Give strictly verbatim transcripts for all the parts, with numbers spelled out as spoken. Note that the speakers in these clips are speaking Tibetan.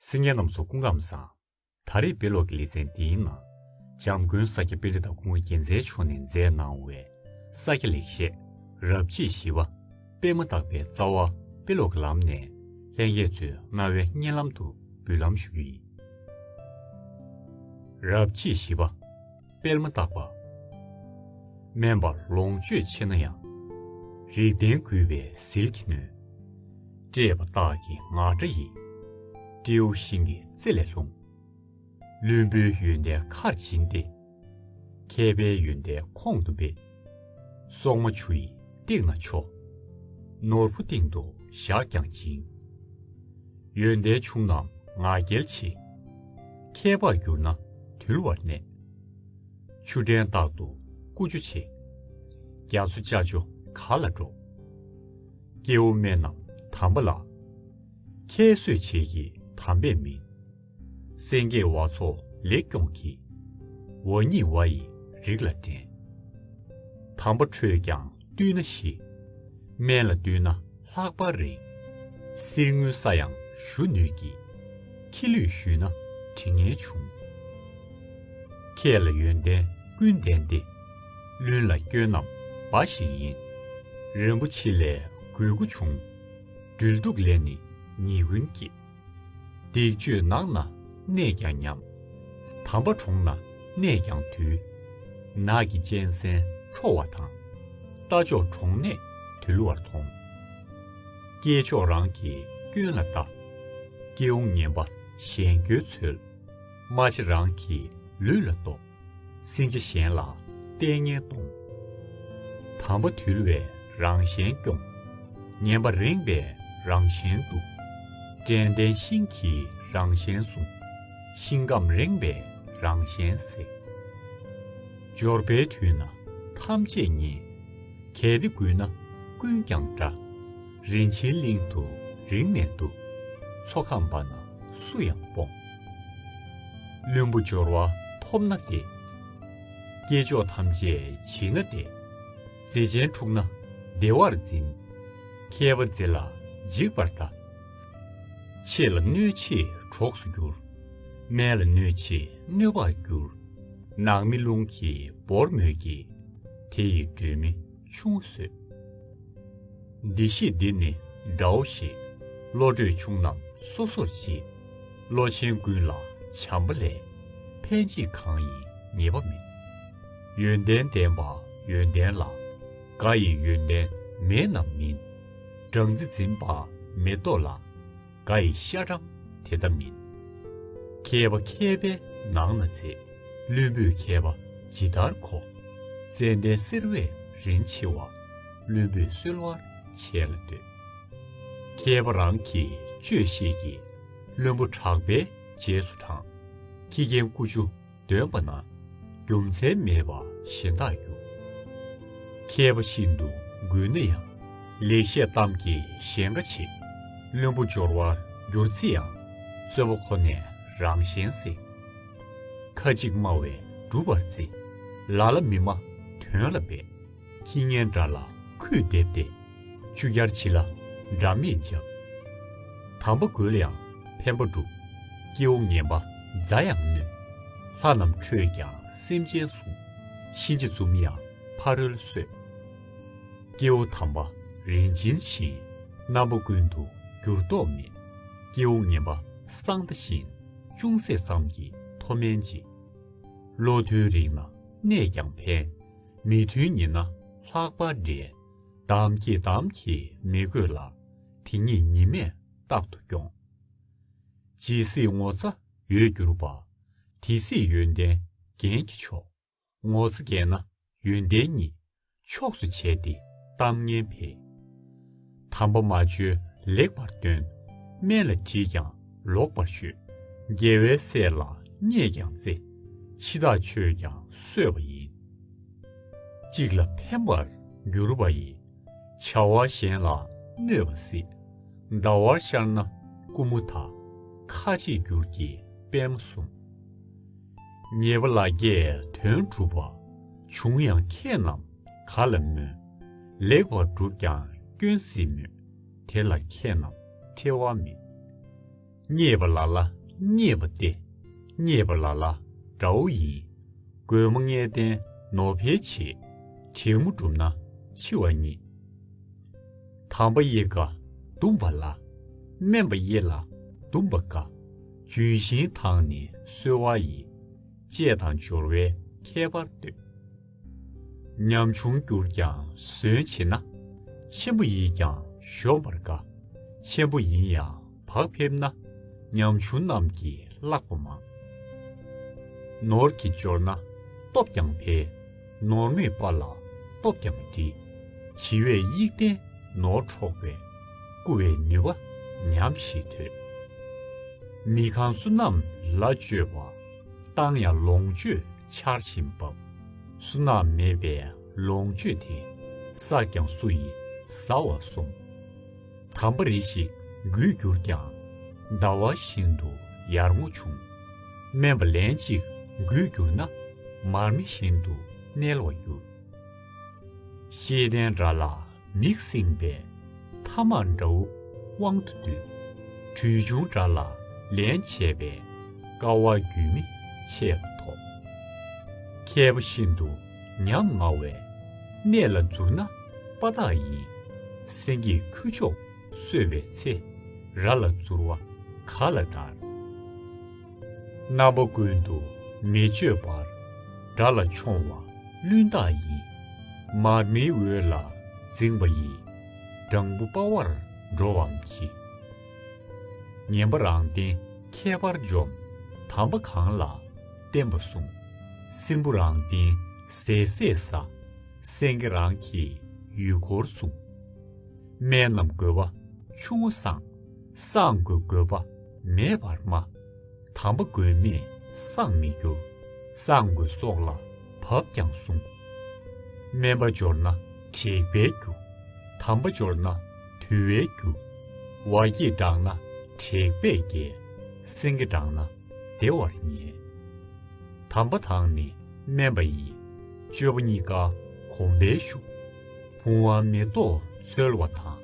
གསན་མཁན་རྣམ་ཚོ་སྐུ་ཁམས་བཟང་། ད་རེས་དཔེ་ཀློག་གི་ལེ་ཚན་འདིའི་ནང་། འཇམ་མགོན་ས་སྐྱ་པཎྜི་ཏ་སྐུ་ངོ་རྒྱལ་མཚན་མཆོག་ནས་མཛད་གནང་བའི་ས་སྐྱ་ལེགས་བཤད་རབ་བྱེད་བཞི་པ་སྤེལ་མ་བཏགས་པའི་རྩ་བ་དཔེ་ཀློག་གི་ལམ་ནས་ལྷན་རྒྱས་ཚོའི་རྣ་བའི་སྙན་ལམ་དུ་འབུལ་ལམ་ཞུ་རྒྱུ་ཡིན། རབ་བྱེད་བཞི་པ། སྤེལ་མ་བཏགས་པ། དམན་པ་ལོངས་སྤྱོད་ཆེ་ན་ཡང་། རིགས་ལྡན་རྒུད་པའི་ཟིལ་གྱིས་གནོན། བཀྲེས་པ་སྟག་གི་ངར་སྒྲ་ཡིས། སྤྲེའུ་ཤིང་གི་རྩེ་ལས་ལྷུང་། བླུན་པོའི་ཡོན་ཏན་ཁར་འབྱིན་ཏེ། མཁས་པའི་ཡོན་ཏན་ཁོང་དུ་སྦས། སོག་མ་ཆུ་ཡིས་བཏེགས་ན་ཆོག། ནོར་བུ་སྟེང་དུ་བཞག་ཀྱང་བྱིང་། ཡོན་ཏན་ཆུང་རྣམས་ང་རྒྱལ་ཆེ། མཁས་པར་གྱུར་ན་དུལ་བར་གནས། ཆུ་ཕྲན་རྟག་ཏུ་ཀུ་ཅོ་ཆེ། རྒྱ་མཚོ་ཅ་ཅོ་ག་ལ་འགྲོ། སྐྱེ་བོ་དམན་རྣམས་དམ་པ་ལ། ཁྱད་གསོད་བྱེད་ཀྱི་དམ་པས་མིན། སེང་གེས་བ་ཚོགས་ལེགས་སྐྱོང་གིས། བ་ཉིད་བ་ཡི་རིགས་ལ་འགྲན། དམ་པ་ཁྲོས་ཀྱང་བཏུལ་ན་ཤི། དམན་ལ་བཏུལ་ན་ལྷག་པར་རིང་། གསེར་དངུལ་ས་ཡང་ཞུ་ནུས་ཀྱི། ཁྱི་ལུས་ཞུས་ན་དྲི་ངན་འབྱུང་། ཁྱེད་ལ་ཡོན་ཏན་ཀུན་ལྡན་ཏེ། བླུན་ལ་སྐྱོན་རྣམས་འབའ་ཞིག་ཡིན། རིན་པོ་ཆེ་ལས་གོས་སྐུ་ཆུང་། སྦྲུལ་གདུག་ལས་ནི་ཉེས་ཀུན་སྐྱེ། སྡིག་སྤྱོད་ནགས་ན་གནས་ཀྱང་ཉམས། དམ་པ་གྲོངས་ན་གནས་ཀྱང་དུལ། ནགས་ཀྱི་གཅན་གཟན་ཁྲོ་བ་དང་། རྟ་མཆོག་གྲོངས་ནས་དུལ་བར་མཐོང་། སྐྱེས་མཆོག་རང་གི་སྐྱོན་ལ་ལྟ། སྐྱེ་བོ་ངན་པ་གཞན་སྐྱོན་འཚོལ། རྨ་བྱ་རང་གི་ལུས་ལ་ལྟོས། སྲིན་བྱ་གཞན་ལ་ལྟས་ངན་གཏོང་། དམ་པ་དུལ་བས་རང་གཞན་སྐྱོང་། ངན་པ་རེངས་པས་རང་གཞན་གཏུབ། དྲན་རྟེན་ཤིང་གིས་རང་གཞན་བསྲུང་། ཤིང་སྐམ་རེངས་པས་རང་གཞན་སེལ། འབྱོར་པའི་དུས་ན་ཐམས་ཅད་ཉེ། གལ་ཏེ་རྒུད་ན་ཀུན་ཀྱང་དགྲ། རིན་ཆེན་གླིང་དུ་རིང་ནས་འདུ། མཚོ་ཁམས་པ་ན་སུ་ཡང་སྤོང་། བླུན་པོ་འབྱོར་བ་ཐོབ་ན་བདེ། སྐྱེས་མཆོག་ཐམས་ཅད་བྱིན་ན་བདེ། མཛེ་ཅན་འཁྲུགས་ན་བདེ་བར་འཛིན། མཁས་པ་མཛེ་ལ་འཇིགས་པར་གདའ། ཆེ་ལ་གནོད་ཆེས་གྲོགས་སུ་འགྱུར། དམན་ལ་གནོད་ཆེས་གནོད་པར་འགྱུར། ནགས་མེ་རླུང་གིས་བོར་མོད་ཀྱི། དེ་ཡི་སྒྲོན་མེ་ཆུང་ངུ་བཟོད། འདི་ཞེས་འདི་ནི་འདྲའོ་ཞེས། བློ་གྲོས་ཆུང་རྣམས་སོ་སོར་བརྗེ། བློ་ཆེན་ཀུན་ལ་བྱམས་པ་ལས། ཕན་བྱེད་གང་ཡིན་ངེས་པ་མེད། ཡོན་ཏན་ལྡན་པ་ཡོན་ཏན་ལ། དགའ་ཡི་ཡོན་ཏན་མེད་རྣམས་མིན། སྦྲང་རྩི་འཛིན་པ་མེ་ཏོག་ལ། དགའ་ཡི་ཤ་སྦྲང་དེ་ལྟ་མིན། མཁས་པ་མཁས་པའི་ནང་ན་མཛེས། བླུན་པོས་མཁས་པ་ཇི་ལྟར་གོ། ཙན་དན་སེར་བས་རིན་ཆེ་བ། བླུན་པོས་གསོལ་བར་ཆད་ལ་ལྟོས། མཁས་པ་རང་གི་སྤྱོད་ཤེས་ཀྱིས། བླུན་པོ་གྲགས་པའི་རྗེས་སུ་འབྲང་། ཁྱི་རྒན་ཀུ་ཅོ་འདོན་པ་ན། རྒྱུ་མཚན་མེད་པ་གཞན་དག་རྒྱུ། མཁས་པ་ཤིན་ཏུ་རྒུད་ན་ཡང་། ལེགས་བཤད་གཏམ་གྱི་ཞེན་ཁ་ཆེ། བླུན་པོ་འབྱོར་བར་འགྱུར་ཚེ་ཡང་། རྩོད་པ་ཁོ་ནས་རང་གཞན་བསྲེ། ཁ་ཅིག་སྨྲ་བས་སྒྲུབ་པར་བརྩི། ལ་ལ་མི་སྨྲ་དོན་ལ་འབད། ཁྱི་ངན་དགྲ་ལ་ཁུས་འདེབས་ཏེ། ཆུ་རྐྱལ་བྱི་ལ་དགྲ་མེད་འཇབ། དམ་པ་རྒོལ་ཡང་ཕན་པ་སྒྲུབ། སྐྱེ་བོ་ངན་པ་མཛའ་ཡང་གནོད། ལྷ་རྣམས་ཁྲོས་ཀྱང་སེམས་ཅན་བསྲུང་། གཤིན་རྗེ་འཛུམ་ཡང་ཕ་རོལ་གསོད། སྐྱེ་བོ་དམ་པ་རིན་ཆེན་བཞིན། རྣམ་པ་ཀུན་ཏུ་འགྱུར་ལྡོག་མེད། སྐྱེ་བོ་ངན་པ་གསང་མདའ་བཞིན། ཅུང་ཟད་ཙམ་གྱིས་མཐོ་དམན་འཇིག། བློ་མཐུན་རིགས་ན་གནས་ཀྱང་ཕན། མི་མཐུན་ཉེ་ན་ལྷག་པར་འབྲེལ། དམ་གྱིས་དམ་གྱིས་མི་གོས་ལ། དེ་ཉིད་ཉི་མས་རྟག་ཏུ་སྐྱོང་། ཇི་སྲིད་ངོ་ཚ་ཡོད་གྱུར་པ། དེ་སྲིད་ཡོན་ཏན་རྒྱན་གྱི་མཆོག། ངོ་ཚ་རྒྱས་ན་ཡོན་ཏན་ཉིད། ཕྱོགས་སུ་བྱས་ཏེ་གཏམ་ངན་འཕེལ། དམ་པ་མ་བཅོལ་ལེགས་པར་སྟོན། དམན་ལ་དྲིས་ཀྱང་ལོག་པར་ཤོད། རྒྱལ་བའི་སྲས་ལ་བརྙས་ཀྱང་བརྩེ། འཆི་བདག་ཆོས་ཀྱང་གསོད་པ་ཡིན། གཅིག་ལ་ཕན་པར་འགྱུར་བ་ཡི། བྱ་བ་གཞན་ལ་གནོད་པ་སྲིད། ཟླ་བར་ཤར་ན་ཀུ་མུ་ད། ཁ་ཕྱེ་འགྱུར་གྱི་པད་མ་གསུམ། ཉེས་པ་ལ་རྒྱས་དོན་གྲུབ་པ། བྱུང་ཡང་མཁས་རྣམས་ག་ལ་སྨོད། ལེགས་པར་བསྒྲུབས་ཀྱང་སྐྱོན་སྲིད་སྨོད། དེ་ལ་མཁས་རྣམས་ཁྲེལ་བ་མེད། རྙེད་པ་ལ་ལ་རྙེད་པ་སྟེ། རྙེད་པ་ལ་ལ་དགྲ་བོ་ཡིན། རྒོད་མ་ལྔས་བསྟན་ནོར་འཕེལ་བྱེད། དྲེད་མོ་བསྒྲུབས་ན་འཆི་བ་རྙེད། དམ་པ་ཡི་ག་བཟླུམས་པ་ལ། སྨན་པ་ཡི་ལ་བཟླུམས་པ་དགའ། ལྗོན་ཤིང་དང་ནི་སོལ་བ་ཡི། བཅས་དང་སྦྱོར་བའི་ཁྱད་པར་སྟོན། ཉམ་ཆུང་གྱུར་ཀྱང་ཟོན་བྱེད་ན། ཆེན་པོ་ཡིས་ཀྱང་གཞོམ་པར་དཀའ། ཆེན་པོ་ཡིན་ཡང་བག་ཕེབས་ན། ཉམ་ཆུང་རྣམས་ཀྱིས་བརླག་པ་མང་། ནོར་གྱིས་འབྱོར་ན་སྟོབས་ཀྱང་འཕེལ། ནོར་མེད་པ་ལ་སྟོབས་ཀྱང་འབྲི། བྱིས་པས་དབྱིག་ལྡན་ནོར་འཕྲོག་པས། བརྐུ་བའི་ནུས་པ་ཉམས་ཤིང་དོད། མི་ཁང་བསོད་ནམས་ལ་སྤྱོད་པ། བཏང་ཡང་ལོངས་སྤྱོད་ཆར་བཞིན་འབབ། བསོད་ནམས་མེད་པའི་ལོངས་སྤྱོད་དེ། བསགས་ཀྱང་སུ་ཡིས་ཟ་བར་གསུངས། དམ་པ་རེ་ཞིག་རྒུད་གྱུར་ཀྱང་། ཟླ་བ་བཞིན་དུ་ཡར་ངོ་ཆུང་། སྨན་པ་ལན་གཅིག་རྒུད་གྱུར་ན། མར་མེ་བཞིན་དུ་མནལ་བར་འགྱུར། ཤེས་ལྡན་དགྲ་ལ་མིག་བསྲིངས་པས། ཐ་མར་དགྲ་བོ་དབང་དུ་བསྡུས། གྲུལ་བྱུང་དགྲ་ལ་ལན་བྱས་པས། དཀའ་བ་རྒྱུན་མི་ཆད་པ་ཐོབ། མཁས་པ་ཤིན་ཏུ་ཉམ་ང་བས། གནས་ལ་འཛུལ་ན་དཔའ་རྟགས་ཡིན། སེང་གེས་ཁུ་ལྕོག་གསོད་པའི་ཚེ། ར་ལ་འཛུལ་བ་ག་ལ་འདར། རྣམ་པ་ཀུན་ཏུ་མི་སྤྱོད་པར། དགྲ་ལ་མཆོང་བ་བླུན་རྟགས་ཡིན། མར་མེའི་འོད་ལ་འཛིངས་པ་ཡིས། སྦྲང་བུ་དཔའ་བར་འགྲོ་བའམ་ཅི། ངན་པ་རང་བསྟེན་ཁྱད་པར་འཇོམས། དམ་པ་གང་ལ་བསྟེན་པ་སྲུང་། སྲིན་བུ་རང་བསྟེན་ཟས་ཟས་ཟ། སེང་གེ་རང་གི་ཡུལ་འཁོར་སྲུང་། སྨན་རྣམས་དགོས་པ་ཆུང་ངུ་སངས། སངས་དགོས་དགོས་པ་མེད་པར་སྨྲ། དམ་པ་དགོས་མེད་སངས་མི་འགྱུར། སངས་དགོས་སྲོག་ལ་བབ་ཀྱང་སྲུང་། སྨན་པ་འབྱོར་ན་དྲེགས་པས་རྒྱུ། དམ་པ་འབྱོར་ན་དུལ་བས་རྒྱུ། ཝ་སྐྱེས་འགྲངས་ན་དྲེགས་པས་རྒྱལ། སེང་གེ་འགྲངས་ན་བདེ་བར་ཉལ། དམ་པ་དང་ནི་སྨན་པ་ཡི། སྤྱོད་པ་གཉིས་ཀ་གོམས་པའི་ཤུགས། བུང་བ་མེ་ཏོག་འཚོལ་བ་དང་།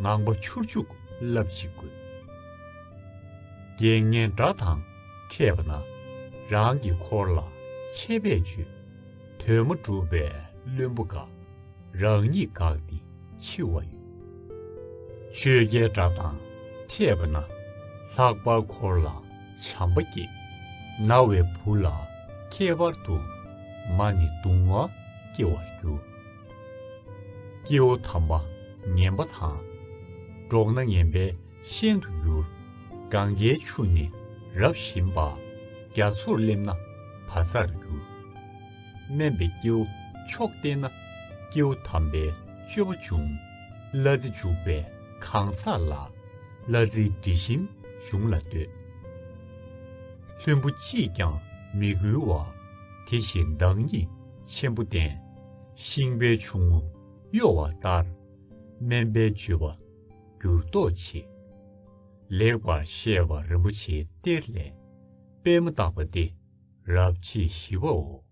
ངང་པ་ཆུར་བཅུག་ལབ་ཅིག་དགོས། རྒྱལ་ངན་དགྲ་དང་འཕྲད་པ་ན། རང་གི་འཁོར་ལ་ཆད་པས་གཅོད། དོན་མ་གྲུབ་པའི་བླུན་པོ་དགའ། རང་ཉིད་འགག་སྟེ་འཆི་བ་ཡོད། ཆོས་རྒྱལ་དགྲ་དང་འཕྲད་པ་ན། ལྷག་པར་འཁོར་ལ་བྱམས་པ་བསྐྱེད། ན་བའི་བུ་ལ་ཁྱད་པར་དུ། མ་ནི་གདུང་བ་སྐྱེ་བར་འགྱུར། སྐྱེ་བོ་དམ་པ་ངན་པ་དང་། འགྲོགས་ན་ངན་པའི་ཤན་དུ་འགྱུར། གངྒཱའི་ཆུ་ནི་རབ་ཞིམ་པ། རྒྱ་མཚོར་སླེབས་ན་བ་ཚྭར་འགྱུར། དམན་པའི་སྐྱེ་བོ་མཆོག་བསྟེན་ན། སྐྱེ་བོ་དམ་པའི་སྤྱོད་པ་འབྱུང་། གླ་རྩི་བྱུག་པའི་གང་ཟག་ལ། གླ་རྩིའི་དྲི་ཞིམ་འབྱུང་ལ་ལྟོས། ལྷུན་པོ་གཅིག་ཀྱང་མི་འགུལ་བ། དེ་བཞིན་བདག་ཉིད་ཆེན་པོ་བསྟེན། ཤིང་པའི་ཆུང་ངུ་གཡོ་བ་ལྟར། དམན་པའི་སྤྱོད་པ་འགྱུར་ལྡོག་ཆེ། ལེགས་པར་བཤད་པ་རིན་པོ་ཆེའི་གཏེར་ལས། པདྨ་བརྟག་པ་སྟེ་རབ་བྱེད་བཞི་པའོ།